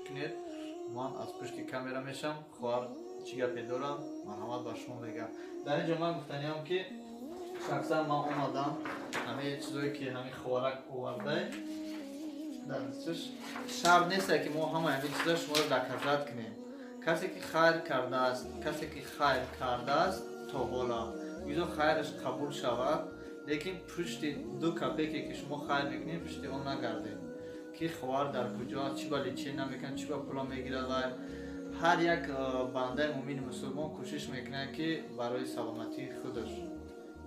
Кунед, ман аз пушти камера мешам. Хоҳар чӣ гапе дорам, марҳамат, ба шумо мегам. Дар ин ҷо ман гуфтаниам, ки шахсан ман омадам, ҳамаи чизое ки ҳамин ховарак овардай дар дасташ, шарт несте, ки мо ҳама ҳамин чиза шуморо доказать кунем. Касе ки хайр кардааст, касе ки хайр кардааст то ҳола, бигзо хайраш қабул шавад, лекин пушти ду копейке ки шумо хайр мекунед, пушти он нагардед, ки ховар дар куҷо аст, чӣ ба лечение намекунад, чӣ ба пула мегирад. Вай ҳар як бандаи муъмини мусулмон кӯшиш мекунад, ки барои саломатии худаш.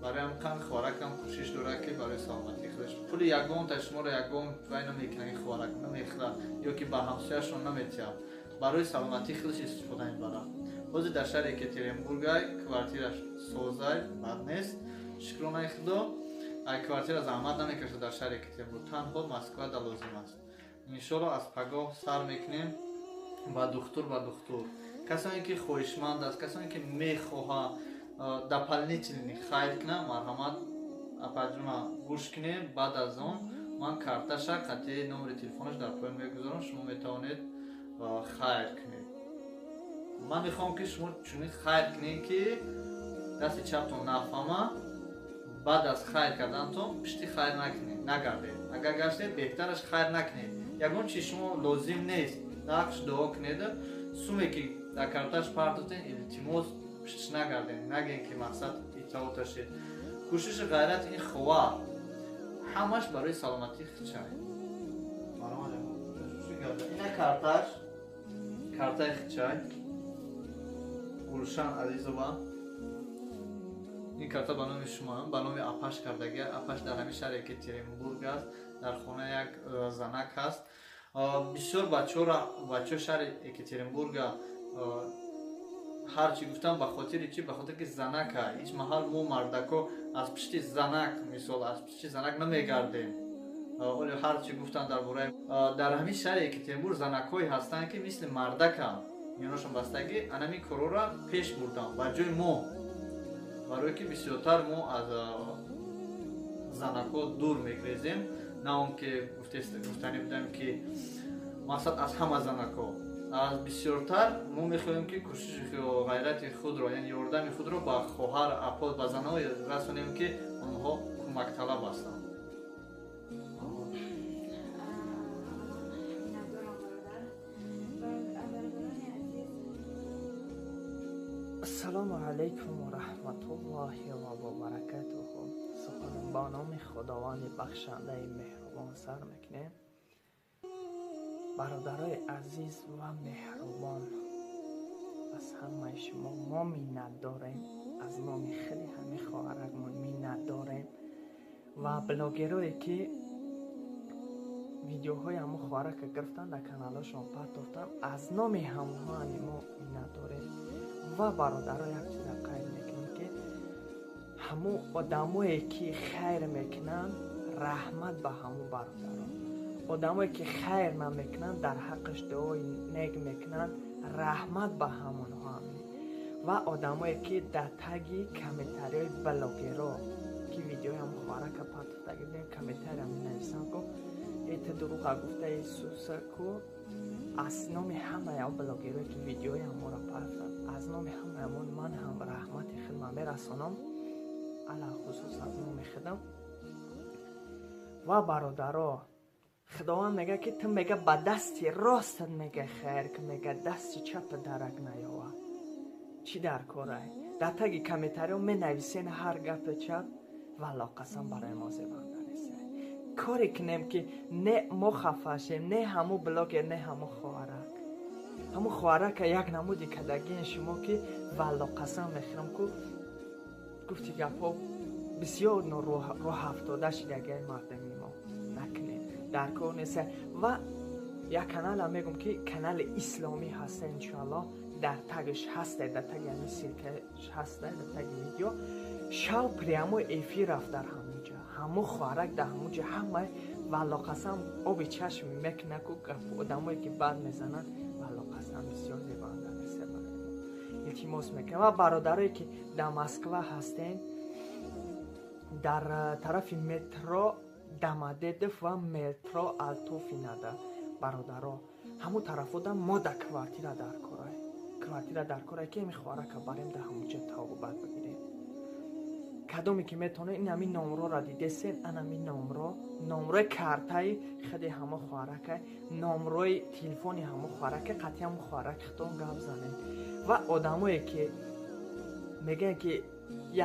Барои ҳам қанд ховаракам кӯшиш дорад, ки барои саломатии худаш пули ягонта шуморо ягон вай намекунад. Ин ховарак намехӯрад ё ки ба ҳамсояшон наметиҳад, барои саломатии худаш истифода мебарад. Ҳозир дар шаҳри Екатеринбургай, квартираш созай, бад нест, шукронаи Худо. Ай квартира заҳмат намекашад дар шаҳри Екатеринбург, танҳо Москва да лозим аст. Иншолло, аз пагоҳ сар мекунем ба духтур, ба духтур. Касоне ки хоҳишманд аст, касоне ки мехоҳа дополнительный хайр кунам, марҳамат, апаҷуна гӯш кунем. Баъд аз он ман карташа қатъи номери телефонаш дар поён мегузорам, шумо метавонед хайр кунед. Ман мехоҳам, ки шумо чунин хайр кунед, ки дасти чаптон нафаҳма. Баъд аз хайр кардантон пишти хайр накунед, нагардед. Агар гаштед, беҳтараш хайр накунед. Ягон чиз шумо лозим нест, нақш дуо кунед. Суме ки дар карташ партофтен, илтимос, пиштиш нагардед, нагем, ки мақсад итоаташед. Кӯшиши ғайрати ин ховар ҳамаш барои саломатии хичай. Ина карташ, картаи хичай, Гулшан Азизова. Ин карта ба номи шумо, ба номи апаш кардагия. Апаш дар ҳамин шаҳри Екатеринбург аст, дар хона як занак ҳаст. Бисёр бачаҳоро, бачаҳои шаҳри Екатеринбурга ҳарчи гуфтам, ба хотири чи? Ба хотире ки занака. Ҳеҷ маҳал мо мардако аз пишти занак, мисол, аз пишти занак намегардем. Оле ҳарчи гуфтам дар бораи дар ҳамин шаҳри Екатеринбург занакҳое ҳастанд, ки мисли мардака миёнашон бастагӣ, анамин корҳоро пеш бурдам ба ҷои мо, барое ки бисёртар мо аз занакҳо дур мегрезем. На он ки гуфтанӣ будам, ки мақсад аз ҳама занакҳо, аз бисёртар мо мехоҳем, ки кӯшиши ғайрати худро, яъне ёрдами худро ба хоҳар, апо, ба занҳо расонем, ки онҳо кӯмакталаб ҳастанд. Миннатдорам, бародар. Бародарони азиз. Ассалому алайкум ва раҳматуллоҳи ва баракатуҳу. Сухан ба номи Худованди бахшандаи меҳрубон сар мекунем. Бародарои азиз ва меҳрубон, аз ҳамаи шумо мо миннат дорем, аз номи хеле ҳамин хоҳаракмон миннат дорем ва блогерое ки видеоҳои ҳамон хоҳарака гирифтан, дар каналҳошон партофтан, аз номи ҳамоҳани мо миннат дорем. Ва бародаро, як чиза қайд мекунем, ки ҳамун одамое ки хайр мекунанд, раҳмат ба ҳамун бародарон. Одамое ки хайр намекунанд, дар ҳаққаш дуои нек мекунанд, раҳмат ба ҳамонҳо ҳам. Ва одамое ки дар таги комментариҳои блогеро, ки видеои ҳамун хоҳарака партофтагӣ будем, комментария менависанд, ку э, ту дурӯға гуфтаи, сусаку, аз номи ҳамаи он блогерое ки видеои ҳамонро партофтанд, аз номи ҳамаи ҳамон ман ҳам раҳмати хидмат мерасонам, алалхусус аз номи худам. Ва бародаро, Худованд мега, ки ту, мега, ба дасти ростат, мега, хайр ки, мега, дасти чапа дарак наёвад. Чӣ дар корай дар таги комментариҳо менависен ҳар гапи чап? Валло, қасам, барои мо зебанда нест. Коре кунем, ки не мо хафа шем, не ҳамун блогер, не ҳамун хоҳарак. Ҳамун хоҳарака як намуди кадагиен шумо, ки валло қасам мехӯрам, ку гуфти гапҳо бисёр роҳафтода шидагиай мардами мо. Накунед, дар кор неста. Ва як канала мегум, ки канали исломӣ ҳаста, иншоаллоҳ дар тагш ҳаста, дар таги ҳамин ссылка ш ҳаста, дар таги видео. Шав прямой эфир рафт дар ҳамунҷа, ҳамун хоҳарак дар ҳамунҷа ҳамаи, валло қасам, оби чашм мекуна ку одамое ки бад мезананд. Валло қасам, бисёр зебанда неста барои мо. Илтимос мекунам, ва бародарое ки дар Москва ҳастен, дар тарафи метро Домодедово ва метро Алтуфьевода, бародаро, ҳамун тарафода мо да квартира дар корай, квартира дар корай, ки ами хоҳарака барем, дар ҳамунҷа тавбат бигирем. Кадоме ки метавонед, ин ҳамин номрора дидесен, ан ҳамин номро, номрои картаи худи ҳамо хоҳаракай, номрои телефони ҳамо хоҳаракай, қатъи ҳамо хоҳарак хитон гап занед. Ва одамое ки мегӯянд, ки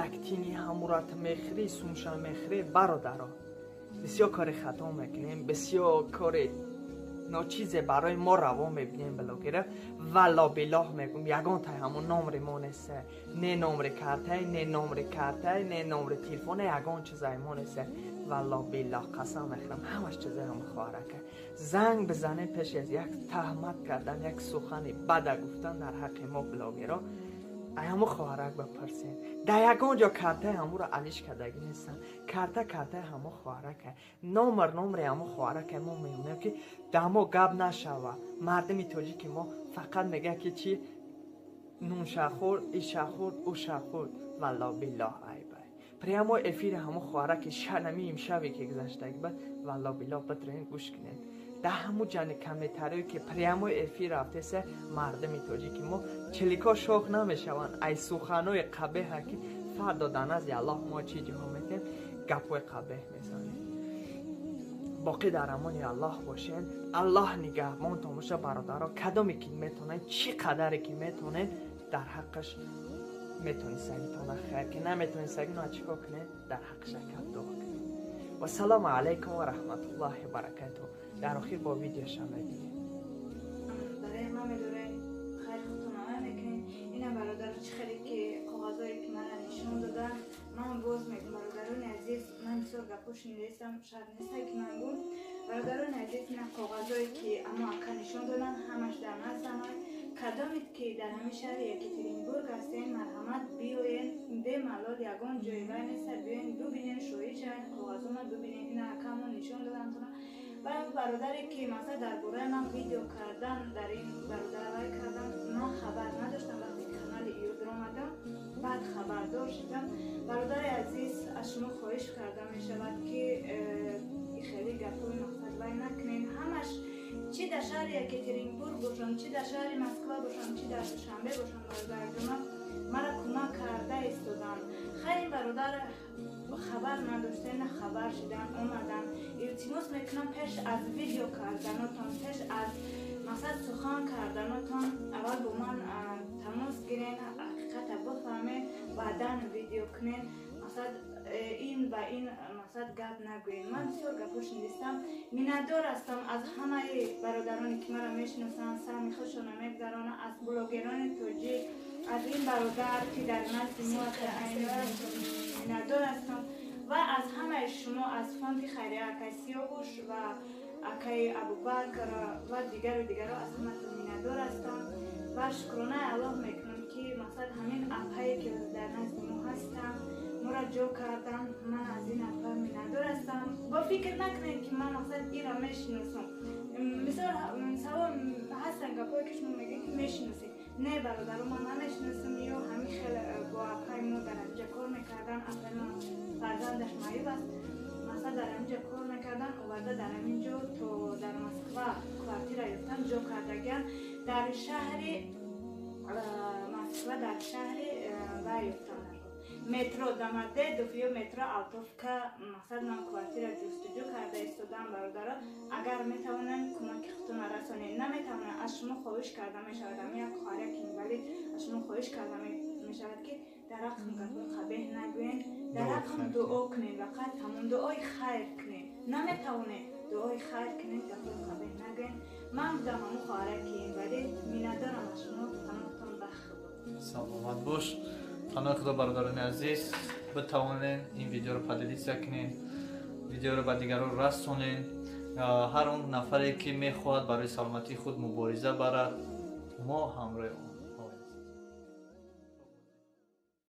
як тини ҳамурат мехӯрӣ, сумша мехӯрӣ, бародаро, бисёр кори хато мекунем, бисёр кори ночизе барои мо раво мебинем, блогера. Валло биллоҳ мегӯм, ягон тай ҳамон номри мо несте, не номри картай, не номри картай, не номри телефоне, ягон чизай мо несте. Валло биллоҳ қасам мехӯрам, ҳамаш чизаи ҳама хоҳарака. Занг бизанем, пеши аз як таҳмат кардан, як сухани бада гуфтан дар ҳаққи мо блогеро, ай ҳамо хоҳарак бипурсем. Дар ягон ҷо картаи ҳамуро алиш кардагӣ нестам. Карта картаи ҳамо хоҳаракай, номер номери ҳамо хоҳаракай. Мо мемонем, ки дар мо гап нашава. Мардими тоҷики мо фақат мегӯяд, ки чи нунша хӯрд, иша хӯрд, уша хӯрд. Валло биллоҳ айбай. Прямой эфири ҳамо хоҳараки шанами имшаве ки гузаштагӣ бад, валло биллоҳ, битроен гӯш кунед. Дар ҳамун ҷани комментариё ки прямой эфир рафтеса, мардими тоҷики мо чилико шох намешаванд ай суханои қабеҳа, ки фардо дар назди Аллоҳ мо чӣ ҷаҳо метем, гапҳои қабеҳ мезанем. Боқӣ дар амони Аллоҳ бошен, Аллоҳ нигаҳбонтон боша, бародаро. Кадоме ки метавонед, чӣ қадаре ки метавонед, дар ҳаққаш метонистагитона хайр, ки наметонистагино чӣ кор кунед, дар ҳаққаш акаб дуо кунед. Вассалому алайкум ва раҳматуллоҳи баракату. Дар охир бо видеоша мебинем. Барои ма медорем, хайр худтон амал мекунед. Ина бародар, чӣ хеле ки коғазое ки мана нишон додан, ман боз мегӯм, бародарони азиз, ман бисёр гапҳо шунидастам, шарт неста ки ман гӯм. Бародарони азиз, ина коғазое ки амо ака нишон додан, ҳамаш дар наздамай. Кадомед ки дар ҳамин шаҳри Екатеринбург ҳастен, марҳамат, биёен, бемалол, ягон ҷои вай неста, биёен, бубинен, шоҳид шавен, коғазона бубинен. Ина акамон нишон додантона. Ва бародаре ки масалан дар бораи ман видео кардан, дар ин бародар вай кардан, ман хабар надоштам. Вақте канали юдр омадам, баъд хабардор шудам. Бародари азиз, аз шумо хоҳиш карда мешавад, ки хеле гапҳои мақсад вай накунед. Ҳамаш чӣ дар шаҳри Екатеринбург бошам, чӣ дар шаҳри Москва бошам, чӣ дар Душанбе бошам, бародарҷонам мара кӯмак карда истоданд. Хайр, ин бародар хабар надошта, на хабар шидан омадан. Илтимос мекунам, пеш аз видео карданотон, пеш аз мақсад сухан карданотон, аввал бо ман тамос гирен, ҳақиқата бифаҳмен, баъдан видео кунен. Мақсад ин ба ин мақсад гап нагӯед. Ман бисёр гапҳо шунидистам. Миннатдор ҳастам аз ҳамаи бародароне ки маро мешиносанд, саҳми худшонро мегузаронанд, аз блогерони тоҷик, аз ин бародар ки дар назди мо, миннатдор ҳастам, ва аз ҳамаи шумо, аз фонди хайрия акаи Сиёвуш ва акаи Абубакр ва дигару дигаро, аз ҳаматон миннатдор ҳастам. Ва шукронаи Аллоҳ мекунам, ки мақсад ҳамин апае ки дар назди мо ҳастанд, моро ҷо кардан. Ман аз ин апа миннатдор ҳастам. Бо фикр накунед, ки ман мақсад ира мешиносам. Мисол, савол ҳастанд, гапҳое ки шумо мегӯед, ки мешиносед. Не, бародаро, ман намешиносам. Ё ҳамин хел бо апаи мо дар ҳаминҷа кор мекардан. Апаи мо фарзандаш маъюб аст, мақсад дар ҳаминҷа кор мекардан, оварда дар ҳамин ҷо то дар Москва квартира ёфтан ҷо кардагиан. Дар шаҳри Москва, дар шаҳри вай ёфтан, метро Домодедово ё метро Алтуфьево. Мақсад ман квартира ҷустуҷӯ карда истодам. Бародаро, агар метавонанд, кӯмаки худтонро расонед. Наметавонанд, аз шумо хоҳиш карда мешавад, ами як хоҳаряки инвалид аз шумо хоҳиш карда мешавад, ки дар ҳаққам гапҳои қабеҳ нагӯед, дар ҳаққам дуо кунед, фақат ҳамон дуои хайр кунед. Наметавонед, дуои хайр кунед, гапҳои қабеҳ нагӯед. Ман будам ҳамун хоҳараки инвалид. Миннатдорам аз шумо. Паноҳтон ба Худо. Саломат бош. Паноҳи Худо, бародарони азиз. Битавонен, ин видеоро поделиться кунен, видеоро ба дигарон расонен. Ҳар он нафаре, ки мехоҳад барои саломатии худ мубориза барад, мо ҳамроҳи он.